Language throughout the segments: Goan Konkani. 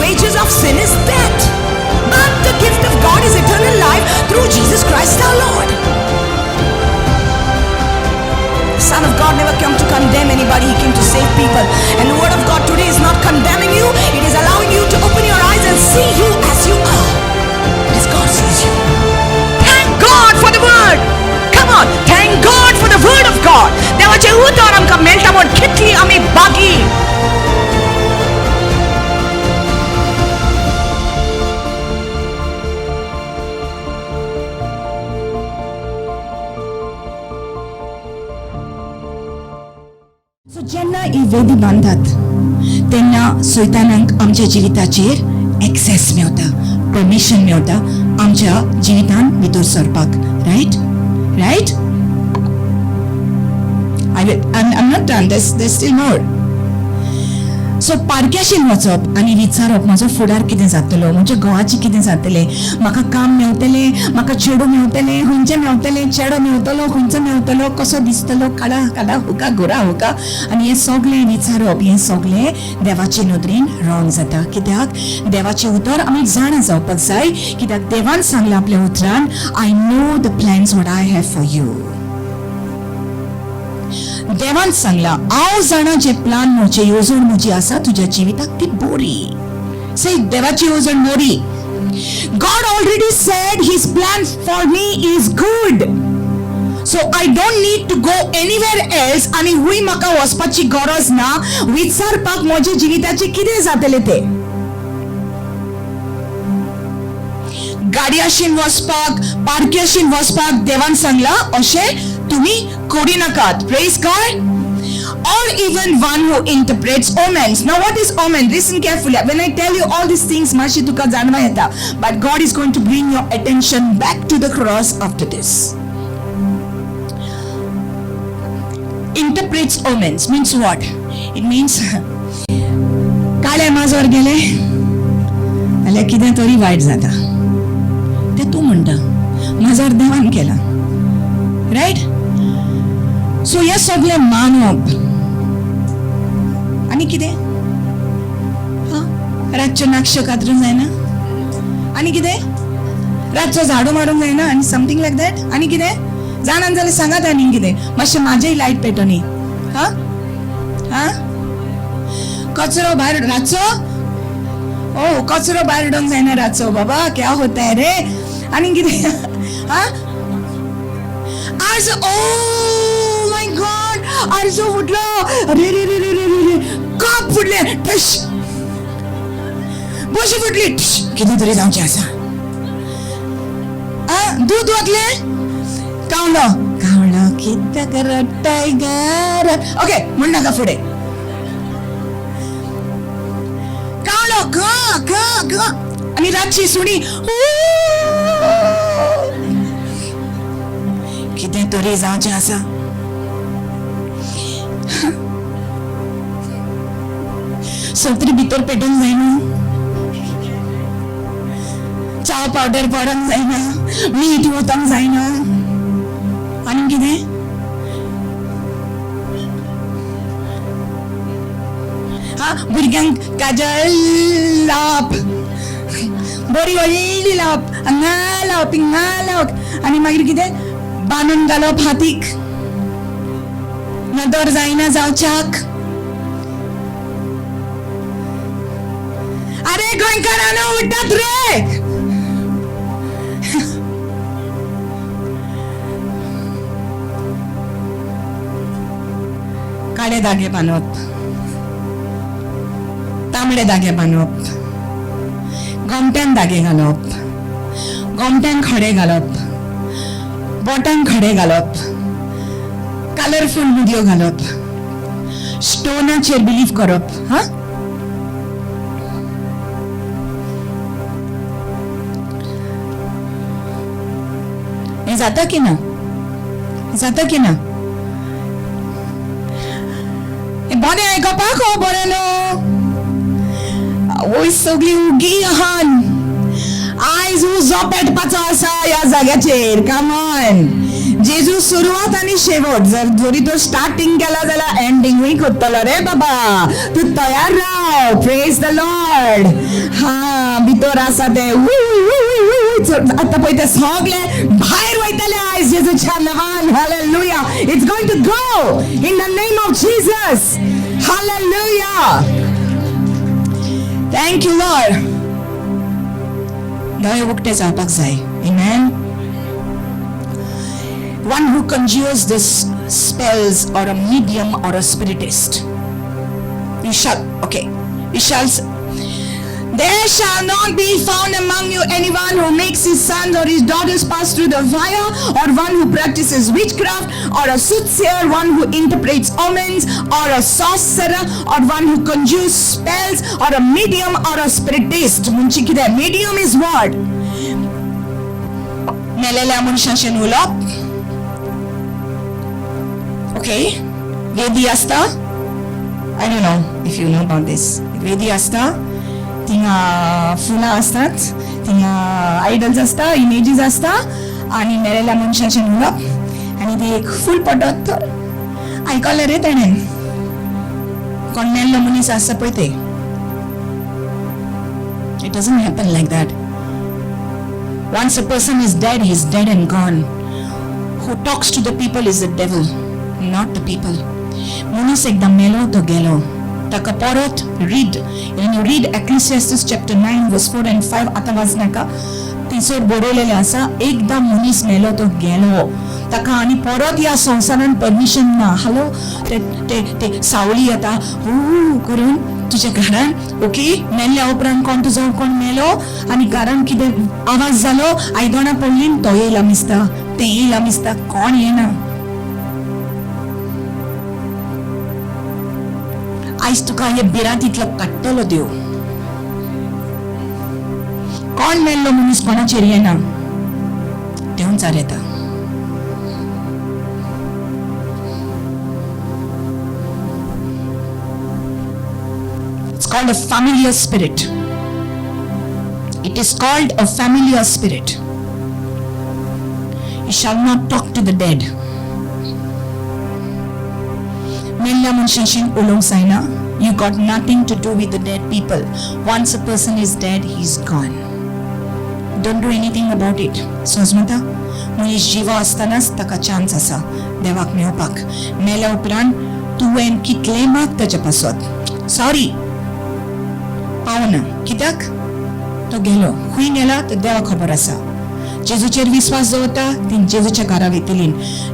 wages of sin is death, but the gift of God is eternal life through Jesus Christ our Lord. The Son of God never came to condemn anybody, He came to save people. And the word of God today is not condemning you, it is allowing you to open your eyes and see you as you are, as God sees you. Thank God for the word. Come on, thank God for the word of God. देवाचें उतर आमकां मेळटा म्हूण कितली आमी बागी. सो जेन्ना ही वेदी बांदतात तेन्ना सैतानाक आमच्या जिविताचेर एक्सेस मेवता, परमिशन मेवता आमच्या जिवितान भितर सरपाक. Right right. I'm not done. There's still more. So पारक्याशीन वचप आनी विचारप म्हजो फुडार कितें जातलो, म्हज्या घोवाचें कितें जातलें, म्हाका काम मेवतलें, म्हाका चेडूं मेवतलें, खंयचें मेवतलें, चेडो मेवतलो, खंयचो मेवतलो, कसो दिसतलो, काळा काळा हुका गोरा हुका, आनी हें सगळें विचारप, हें सगळें देवाचे नदरेन रॉंग जाता. कित्याक देवाचें उतर आमी जाणा जावपाक जाय. कित्याक देवान सांगलां आपल्या उतरान, I know the plans what I have for you. देवान सांगला हांव जाणा जे प्लान म्हजे येवजण म्हजी आसा तुज्या जिविताक ती बोरी. से देवाची येवजण बोरी. God already said his plan for me is good. So I don't need to go anywhere else. आनी हुंय म्हाका वचपाची गरज ना विचारपाक म्हज्या जिविताचें कितें जातलें तें. गाडयाशीन वचपाक, पारक्याशीन वचपाक देवान सांगला अशें तुम्ही करी नाकात. Praise God. Or even one who interprets omens. Now what is omen? Listen carefully. When I tell you all these things, मातशी तुका जाणवा येता. But God is going to bring your attention back to the cross after this. Interprets omens means what? It means काळ्या माजर गेले जाल्यार कितें तरी वायट जाता. तें तूं म्हणटा, माजर देवान केला. रायट? सो हें सगळें मानप आनी कितें, हां, रातच्यो नाक्ष्यो कातरूंक जायना, आनी कितें रातचो झाडू मारूंक जायना, आनी समथींग लायक that. आनी कितें जाणान जाल्यार सांगात. आनी कितें मातशें म्हाजेय लायट पेटोनी. हां हां, कचरो भायर रातचो, ओ कचरो भायर उडोवंक जायना रातचो. बाबा क्या होता है रे. आनी कितें, हां, आरसो, ओ my God, आरसो फुटलो, अरे रे रे रे रे रे, कप फुटलें, ठश, बशी फुटली, कितें तरी जावचें आसा. आं, दूद वतलें, कावलो कावलो कित्याक रडटाय गर. ओके म्हण नाका फुडें. कावलो ग ग ग, आनी रातची सुणी, कितें तरी जावचें आसा. सत्री भितर पेटूंक जायना, चाव पावडर पडोंक जायना, मीठ वतोंक जायना, आनी कितें, हा, भुरग्यांक काजल लावप, बरी व्हडली लावप, हांगा लावप, हिंगा लावप, आनी मागीर कितें बांदून घालप हातीक, नदर जायना जावच्याक. अरे गोंयकारांनो उठात रे. काळे धागे बांदप, तांबडे धागे बांदप, गोमट्यान धागे घालप, गोमट्यान खडे घालप, बोटान खडे घालप, कलरफूल मुदयो घालप, स्टोनाचेर बिलीव करप. हा, हें जाता की ना? जाता की ना? बरें आयकपाक हो बरें न्हू. वयर सगळी उगी आहान, आयज उजो पेटपाचो आसा ह्या जाग्याचेर. कमॉन, जेजू सुरवात आनी शेवट. जर जरी तो स्टार्टिंग केला जाल्यार एंडिंगूय करतलो रे बाबा. तूं तयार राव. Praise the Lord. हा, भितर आसा ते आतां पळय, ते सगळे भायर वयतले आयज जेजूच्या नांवान. Hallelujah. It's going to go in the name of Jesus. Hallelujah. Thank you, Lord. दोळे उक्ते जावपाक जाय. Amen. One who conjures the spells or a medium or a spiritist. You shall, okay, you shall, there shall not be found among you anyone who makes his sons or his daughters pass through the fire, or one who practices witchcraft, or a soothsayer, one who interprets omens, or a sorcerer, or one who conjures spells, or a medium, or a spiritist. म्हणजे कितें? Medium is what? मेलेल्या मनशाशेन उलोवप. ओके, वेदी आसता. I don't know if you know about this. वेदी आसता, थिंगा फुलां आसतात, थिंगा आयडल्स आसता, इमेजीस आसता आनी मेलेल्या मनशाचें उलोवप आनी ते एक फूल पडत तर आयकलें रे तेणेन. कोण मेल्लो मनीस आसता पळय ते. It doesn't happen like that. Once a person is dead, he's dead and gone. Who talks to the people is the devil, not the people. मनीस एकदां मेलो तो गेलो. ताका परत, read, when you read Ecclesiastes chapter 9 verse 4 and 5, आतां वाचनाका, थंयसर बरयलेलें आसा, एकदां मनीस मेलो तो गेलो. ताका आनी परत ह्या संवसारान परमिशन ना. हॅलो, ते ते ते सावळी येता हू करून तुज्या घरान. ओके, मेल्ल्या उपरांत कोण तुजो कोण मेलो आनी घरान कितें आवाज जालो, आयदनां पडली, तो येयला दिसता, तें येयला दिसता. कोण येना. आयज तुका हे भिरांतींतलो काडटलो देव. कोण मेल्लो मनीस कोणाचेर येना, देंवचार येता. It's called a familiar spirit. It is called a familiar spirit. You shall not talk to the dead. मेल्ल्या मनशाशी उलोवंक जायना. You got nothing to do with the dead people. Once a person is dead, he is gone. Don't do anything about it. समजता? मनीस जिवो आसतनाच ताका चान्स आसा देवाक मेळपाक. मेल्या उपरांत तुवें कितलें माग ताच्या पासत, सॉरी, पावना. कित्याक? तो गेलो. खंय गेला तर देवाक खबर आसा. जेजूचेर विस्वास दवरता ती जेजूच्या घरा वयतली.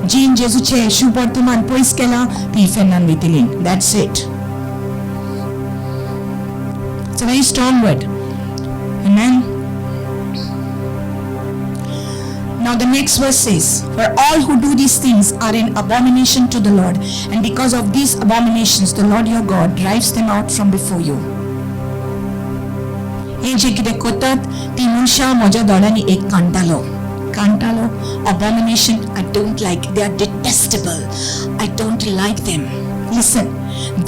जीन जेजूचे शुभवर्तमान पयस केला ती इफेर्नान वयतली. That's it. It's a very strong word. Amen. Now the next verse says, "For all who do these things are an abomination to the Lord, and because of these abominations, the Lord your God drives them out from before you." हे जे कितें करतात ती मनशां म्हज्या दोळ्यांनी एक कांटालो कांटालो. Abomination, I don't like. They are detestable. I don't like them. Listen,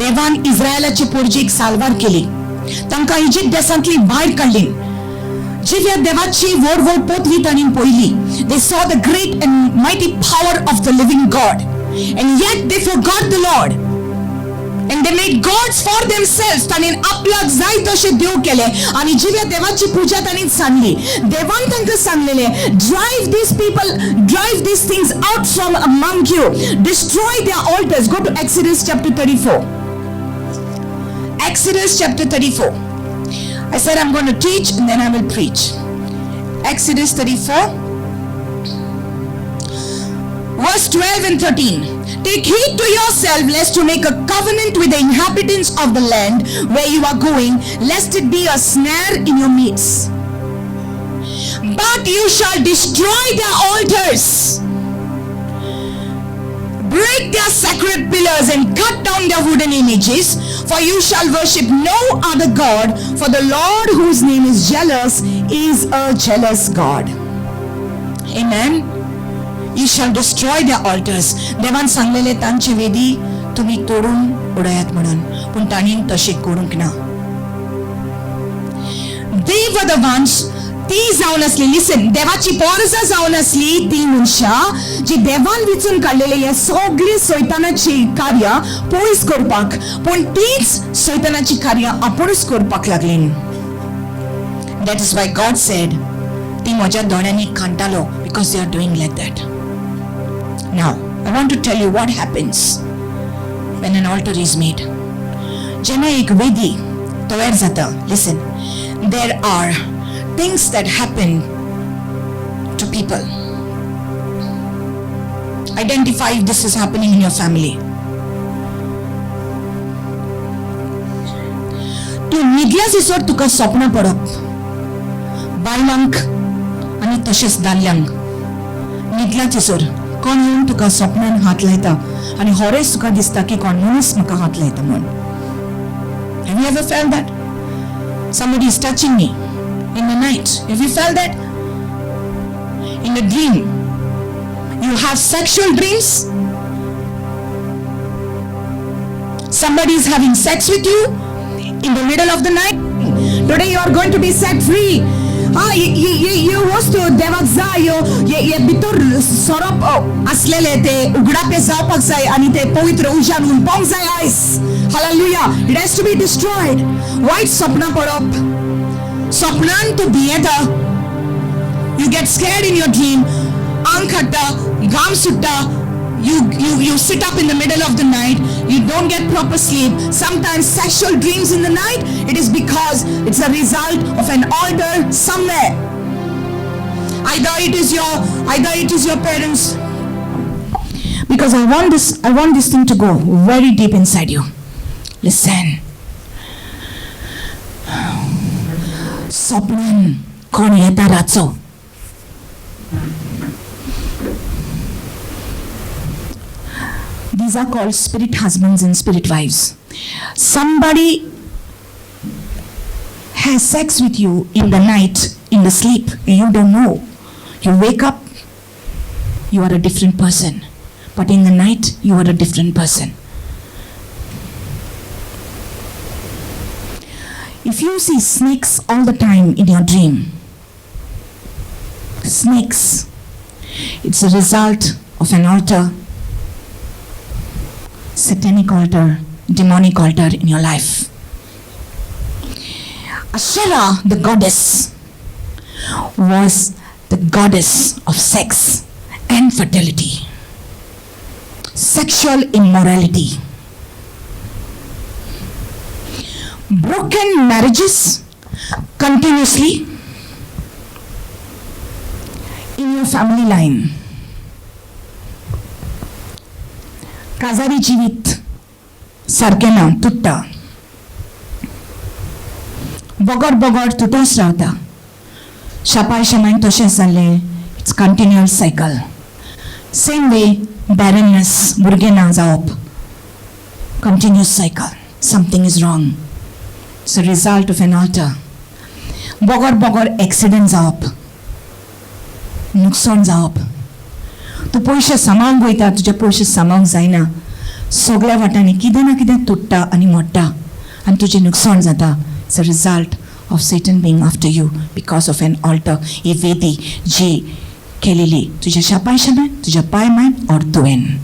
देवान इस्रायलाचे पोरजेक साल्वार केली, तांकां इजिप्त देशांतली भायर काडली. जिव्या देवाची व्हड व्हड पदवी तांणी पळयली. They saw the great and mighty power of the living God, and yet they forgot the Lord and they made gods for themselves. तांणी आपल्याक जाय तशे देव केले आनी जिव्या देवाची पुजा तांणी सांडली. देवान तांकां सांगलेले, "Drive these people, drive these things out from among you. Destroy their altars." Go to Exodus chapter 34. Exodus chapter 34. I said I'm going to teach and then I will preach. Exodus 34, verse 12 and 13. "Take heed to yourself lest you make a covenant with the inhabitants of the land where you are going, lest it be a snare in your midst. But you shall destroy their altars, break their sacred pillars, and cut down their wooden images. For you shall worship no other God, for the Lord, whose name is Jealous, is a jealous God." Amen. You shall destroy their altars. देवान सांगलेले, तांचे वेदी तुम्ही तोडून उडयात म्हणून, पूण तांणी तशें करूंक ना. They were the ones. ती जावन आसली, लिसन, देवाची पोरसां जावन आसली ती मनशां जी देवान विचून काडलेले हे सगळी सैतानाची कार्यां पयस करपाक, पूण तीच सैतानाची कार्यां आपुणूच करपाक लागली. That is why God said ती म्हज्या दोळ्यांनी कांटालो, because they are doing like that. Now I want to tell you what happens when an altar is made. जेन्ना एक वेदी तयार जाता, listen, there are things that happen to people. Identify if this is happening in your family. तूं न्हिदल्या दिसर तुका सपनां पडप, बायलांक आनी तशेंच दादल्यांक. न्हिदल्या दिसर कोण येवन तुका सपनान हात लायता आनी होरेच तुका दिसता की कोण मनीस म्हाका हात लायता म्हूण. Have you ever felt that? Somebody is touching me in the night. Have you felt that? In a dream. You have sexual dreams? Somebody is having sex with you in the middle of the night. Today you are going to be set free. हा, ह्यो वस्तू देवाक जाय, हे भितर सोरोप आसलेले ते उगडापे जावपाक जाय आनी ते पवित्र उज्यान हुलपोवंक जाय आयज. Hallelujah. It has to be destroyed. वायट सपनां पडप, सपनान तूं भियेता, you get scared in your dream, आंग काडटा, घाम सुट्टा, you sit up in the middle of the night, you don't get proper sleep, sometimes sexual dreams in the night. It is because it's a result of an altar somewhere. Either it is your parents. Because I want this thing to go very deep inside you. Listen. सपनान कोण येता रातचो, These are called spirit husbands and spirit wives. Somebody has sex with you in the night, in the sleep. You don't know. You wake up, you are a different person. But in the night, you are a different person. If you see snakes all the time in your dream, snakes, it's a result of an altar, satanic altar, demonic altar in your life. Asherah, the goddess, was the goddess of sex and fertility, sexual immorality, broken marriages continuously in your family line. काजारी जिवीत सारकें ना, तुट्टा, बगर बगर तुटोच रावता. शापाय शमायन तशेंच जाल्लें. It's continuous cycle. Same way barrenness, भुरगें ना जावप, continuous cycle. Something is wrong. It's a result of an altar. बगर बगर एक्सिडंट जावप, नुकसान जावप. तूं पयशे सामावंक वयता, तुजे पयशे सामावंक जायना, सगळ्या वाटांनी कितें ना कितें तुट्टा आनी मोडटा आनी तुजें नुकसान जाता. It's a result of Satan being after you because of an altar. ही वेदी जी केलेली तुज्या शापाय शामायन, तुज्या पाय मायन or तुवें.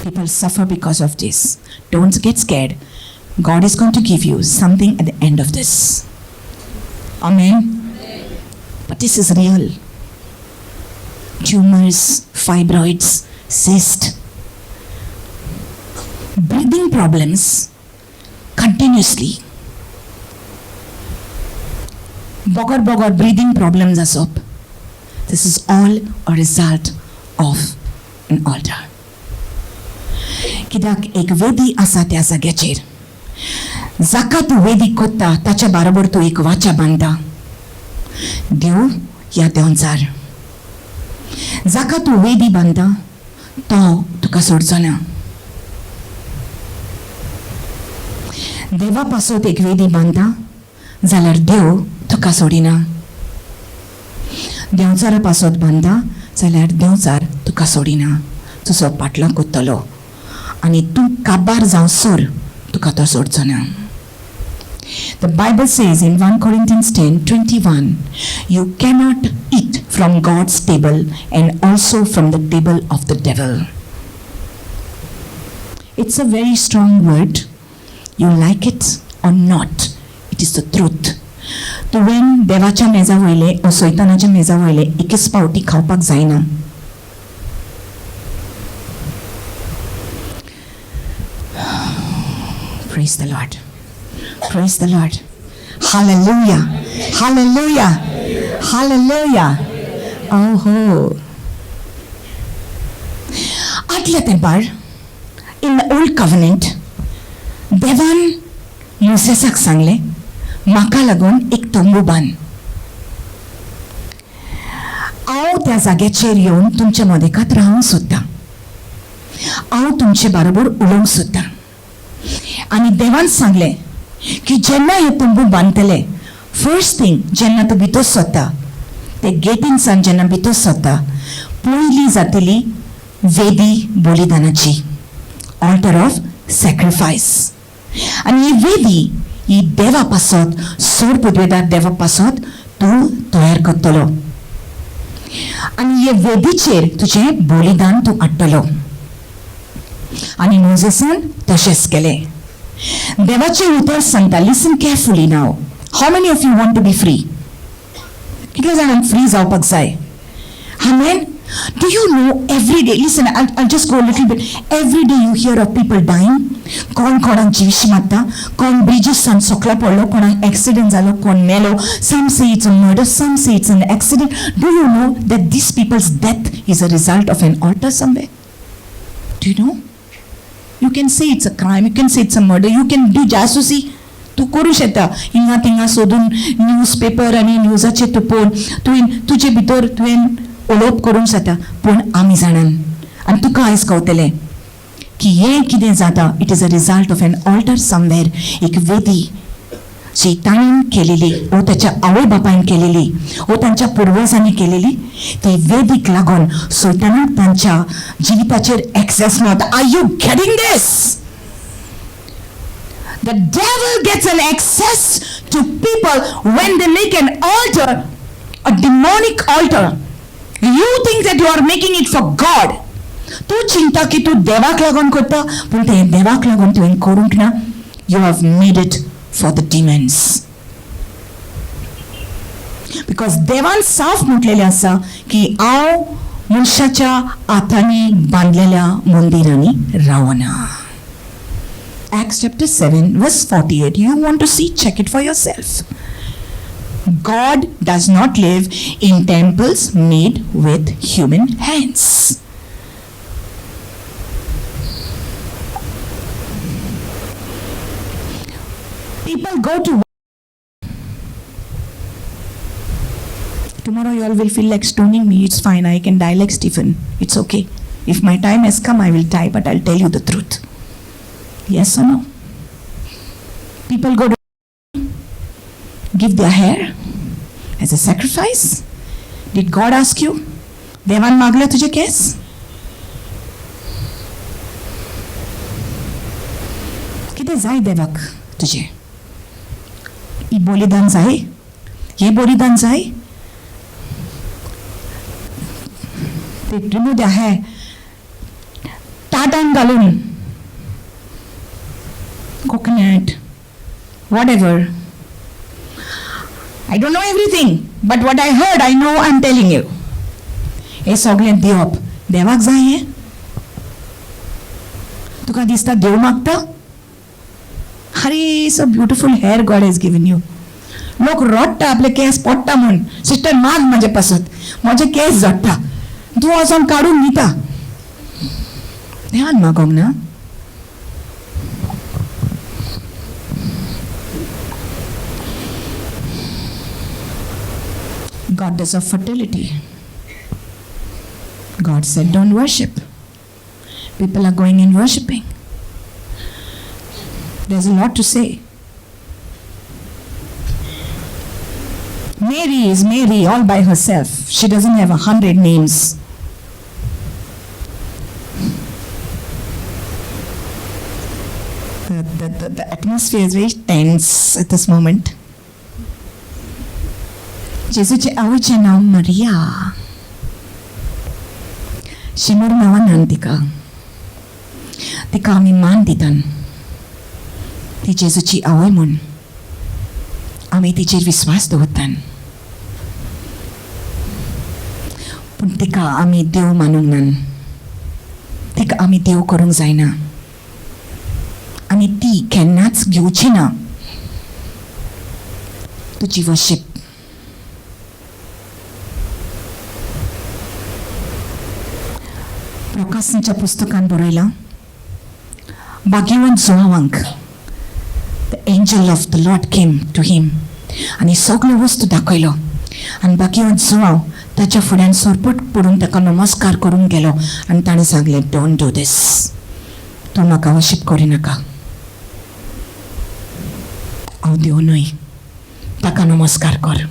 People suffer because of this. Don't get scared. God is going to give you something at the end of this. Amen. But this is real. Tumors, fibroids, cysts, breathing problems continuously. Bogor bogor breathing problems asop. This is all a result of an altar. कित्याक एक वेदी आसा त्या जाग्याचेर, जाका तूं वेदी कोत्ता ताच्या बरोबर तूं एक वाचा बांदता. देव ह्या देंवचार, जाका तूं वेदी बांदता तो तुका सोडचो ना. देवा पासत एक वेदी बांदता जाल्यार देव तुका सोडिना. देंवचारा पासत बांदता जाल्यार देंवचार तुका सोडिना, तुजो पाटलां कोत्तलो आनी तूं काबार जावसर तुका तो सोडचो ना. The Bible says in 1 Corinthians 10:21, you cannot eat from God's table and also from the table of the devil. It's a very strong word. You like it or not, it is the truth. तुवें देवाच्या मेजा वयले ओ सैतानाच्या मेजा वयले एकेच फावटी खावपाक जायना. Praise the Lord. Praise the Lord. Hallelujah. Hallelujah. Hallelujah. Oh. आदल्या तेंपार इन the old covenant देवान मोसेसाक सांगलें, म्हाका लागून एक तंबू बांद, हांव त्या जाग्याचेर येवन तुमच्या मदेकात रावंक सोदतां, हांव तुमचे बरोबर उलोवंक सोदतां. आनी देवान सांगलें की जेन्ना हे तंबू बांदतले, फर्स्ट थिंग जेन्ना तूं भितर सरता, ते गेटीनसान जेन्ना भितर सरता, पयली जातली वेदी बलिदानाची, ऑल्टर ऑफ सॅक्रिफायस. आनी ही वेदी ही देवा पासत, सोड पदवेदार देवा पासत तूं तयार करतलो आनी हे वेदीचेर तुजें बलिदान तूं हाडटलो. आनी मोजेसान तशेंच केलें. देवाचें उतर सांगता, listen carefully now. How many of you want to be free? कितले जाणांक फ्री जावपाक जाय? Amen. Do you know every day, listen, I'll just go a little bit. Every day you hear of people dying. कोण कोणाक जिविशी मारता, कोण ब्रिजीसान सकला पडलो, कोणाक एक्सिडेंट जालो, कोण मेलो. Some say it's a murder, some say it's an accident. Do you know that these people's death is a result of an altar somewhere? Do you know? You can say it's a crime, you can say it's a murder, you can do जासूसी. तूं करूं शकता हिंगा थिंगा सोदून न्यूज पेपर आनी न्यूजाचेर तूं पळोवन तुवें तुजे भितर तुवें उलोवप करूंक जाता. पूण आमी जाणान आनी तुका आयज कळटलें की हें कितें जाता, it is a result of an altar somewhere. एक वेदी जी ताणें केलेली वो ताच्या आवय बापायन केलेली वो तांच्या पुर्वजांनी केलेली, ती वेदीक लागून सैतानाक तांच्या जिविताचेर एक्सेस मेळटा. Are you getting this? The devil gets an access to people when they make an altar, a demonic altar. You think that you are making it for God. तूं चिंता की तूं देवाक लागून करता, पूण तें देवाक लागून तुवें करूंक ना. You have made it for the demons. Because देवान साफ म्हटलेलें आसा की हांव मनशाच्या हातांनी बांदलेल्या मंदिरांनी रावना. Acts chapter 7 verse 48. You want to see, check it for yourself. God does not live in temples made with human hands. People go to... Tomorrow you all will feel like stoning me. It's fine. I can die like Stephen. It's okay. If my time has come, I will die, but I'll tell you the truth. Yes or no? People go to give their hair as a sacrifice. Did God ask you? देवान मागले तुझे केस? कितें जाय देवाक तुझे? ही बलिदान जाय? हे बलिदान जाय? ते रिमूव their hair. ताटान घालून coconut, whatever. I don't know everything, but what I heard, I know, I'm telling you. हे सगळें दिवप देवाक जाय हें? तुका दिसता देव मागता? अरे, so beautiful hair God has given you. लोक रडटा आपले केस पडटा म्हूण. सिस्टर माग म्हजे पासत, म्हजे केस झडटा, तूं वचोन काडून दिता. देवान मागोंक ना. Goddess of fertility. God said, don't worship. People are going and worshipping. There's a lot to say. Mary is Mary all by herself. She doesn't have 100 names. The atmosphere is very tense at this moment. जेजूचे आवयचें नांव मरिया, शिमर नांवान न्हान तिका, तिका आमी मान दितात, ती जेजूची आवय म्हूण आमी तिचेर विस्वास दवरतात, पूण तिका आमी देव मानूंक नान, तिका आमी देव करूंक जायना आनी ती केन्नाच घेवची ना तुजी वर्शीप. प्रकाशनाच्या पुस्तकान बरयलां, भाग्यवंत जुवांक the angel of the Lord came to him आनी सगळ्यो वस्तू दाखयलो आनी भाग्यवंत जुवांव ताच्या फुड्यान सरपट पडून ताका नमस्कार करूंक गेलो आनी ताणें सांगलें, don't do these, तूं म्हाका वर्शीप करिनाका, हांव देव न्हय, ताका नमस्कार कर.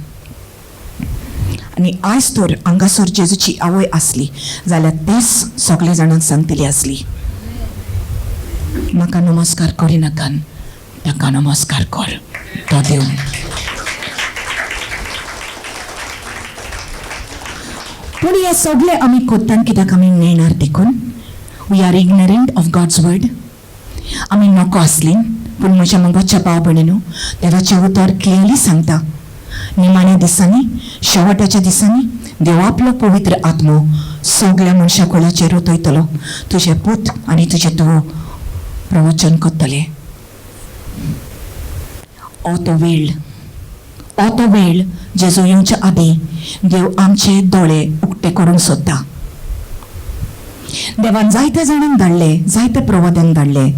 आनी आयज तर हांगासर जेजूची आवय आसली जाल्यार तेच सगळे जाणांक सांगतली आसली, म्हाका नमस्कार करिनाका, ताका नमस्कार कर, तो देव. पूण हे सगळे आमी करता कित्याक आमी नेणार देखून, we are ignorant of God's word. आमी नको आसली, पूण म्हज्या मोगाच्या भाव भयणीनो, देवाचें उतर क्लियरली सांगता, निमाण्या दिसांनी, शेवटाच्या दिसांनी देव आपलो पवित्र आत्मो सगळ्या मनशा कुळाचेर रोतयतलो, तुजे पूत आनी तुजे धुवो प्रवचन करतले. हो तो वेळ, हो तो वेळ जेजू येवच्या आदीं देव आमचे दोळे उक्ते करूंक सोदता. देवान जायते जाणांक धाडले, जायते प्रवाद्यांक धाडले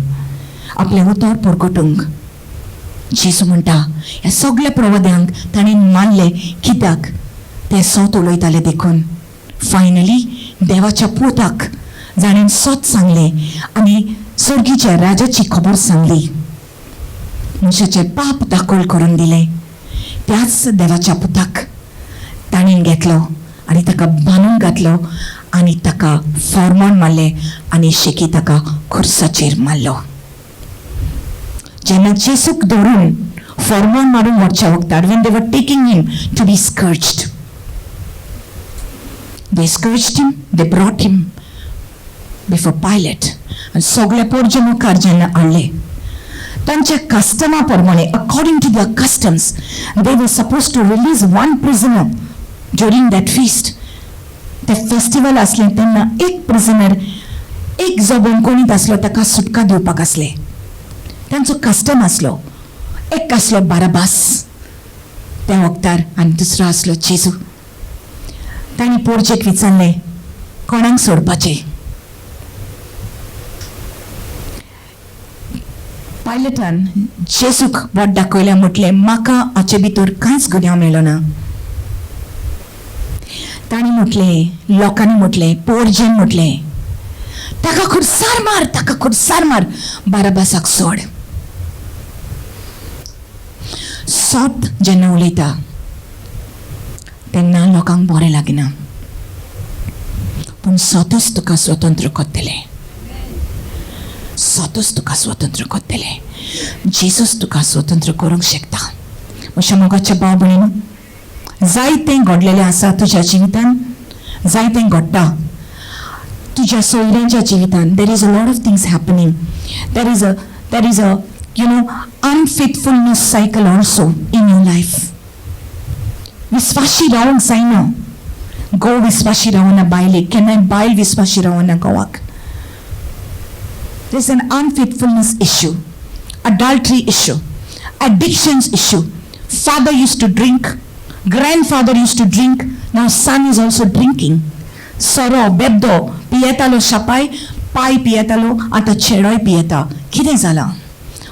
आपलें उतर परगटूंक. जेजू म्हणटा ह्या सगळ्या प्रवाद्यांक ताणें मानले, कित्याक ते सत उलयताले देखून. फायनली देवाच्या पुताक जाणें सत सांगलें आनी सर्गीच्या राजाची खबर सांगली, मनशाचें पाप दाखल करून दिलें, त्याच देवाच्या पुताक ताणें घेतलो आनी ताका बांदून घातलो आनी ताका फॉर्मोन मारलें आनी शेकी ताका खुर्साचेर मारलो. जेन्ना जेसूक धरून फॉर्मोन मारून व्हरच्या वखदार, when they were taking him to be scourged, they scourged him, they brought him before Pilate. आनी सगळे पोरजे मुखार जेन्ना हाडले, तांच्या कस्टमा प्रमाणे, according to the customs, they were suppose to release one prisoner during that feast. ते फेस्टिवल आसलें तेन्ना एक प्रिजनर, एक जो बंदखणींत आसलो ताका सुटका दिवपाक आसले, तांचो कस्टम आसलो. एक आसलो बाराबास त्या वखदार आनी दुसरो आसलो जेजू. तांणी पोरजेक विचारलें, कोणाक सोडपाचें? पायलटान जेजूक बोट दाखयलें, म्हटलें म्हाका हाचे भितर कांयच गुन्यांव मेळना. तांणी म्हटलें, लोकांनी म्हटलें, पोरजेन म्हटलें, ताका खुर्सार मार, ताका खुर्सार मार, बाराबासाक सोड. सत जेन्ना उलयता तेन्ना लोकांक बरें लागना, पूण सतच तुका स्वतंत्र करतलें, सतच तुका स्वतंत्र करतलें. जेजूस तुका स्वतंत्र करूंक शकता. म्हज्या मोगाच्या भाव भयणीनो, जायतें घडलेलें आसा तुज्या जिवितान, जायतें घडटा तुज्या सोयऱ्यांच्या जिवितान. There is a lot of things happening. There is a you know unfaithfulness cycle also in your life. विस्वाशी रावंक जायना, घोव विस्वाशी रावना बायलेक, केन्नाय बायल विस्वाशी रावना घोवाक. There is an unfaithfulness issue, adultery issue, addictions issue. Father used to drink, grandfather used to drink, now son is also drinking. सोरो बेबदो पियेतालो, शापाय पाय पियेतालो, आतां चेडोय पियेता. कितें जालां?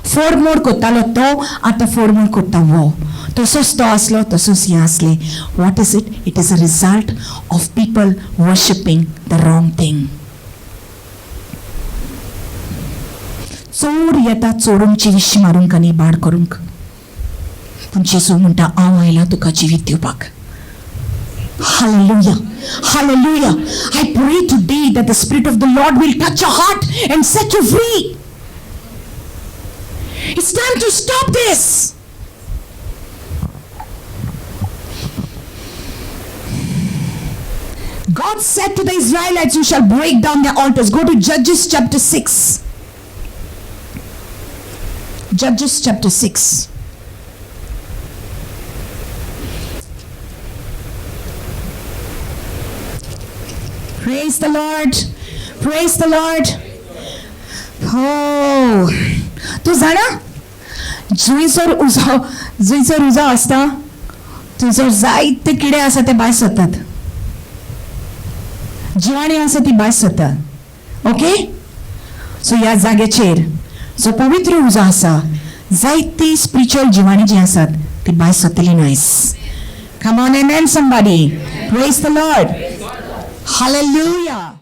फोडमोड करतालो तो, आतां फोडमोड करता हो. तसोच तो आसलो, तसोच हें आसलें. What is it? It is a result of people worshipping the wrong thing. चोर येता चोरूंक, जिवीशी मारूंक आनी बाड करूंक, पूण जेजू म्हणटा हांव आयला तुका जिवीत दिवपाक. Hallelujah. Hallelujah. I pray today that the Spirit of the Lord will touch your heart and set you free. It's time to stop this. God said to the Israelites, you shall break down their altars. Go to Judges chapter 6. Judges chapter 6. Praise the Lord. Praise the Lord. हो, तूं जाणा, जंयसर उजो, जंयसर उजो आसता थंयसर जायते किडे आसा ते भायर सरतात, जिवाणी आसा ती भायर सरतात. ओके, सो ह्या जाग्याचेर जो पवित्र उजो आसा, जायती स्पिरिच्युअल जिवाणी जी आसात ती भायर सरतली. Nice. Come on, amen somebody. Praise the Lord. Hallelujah.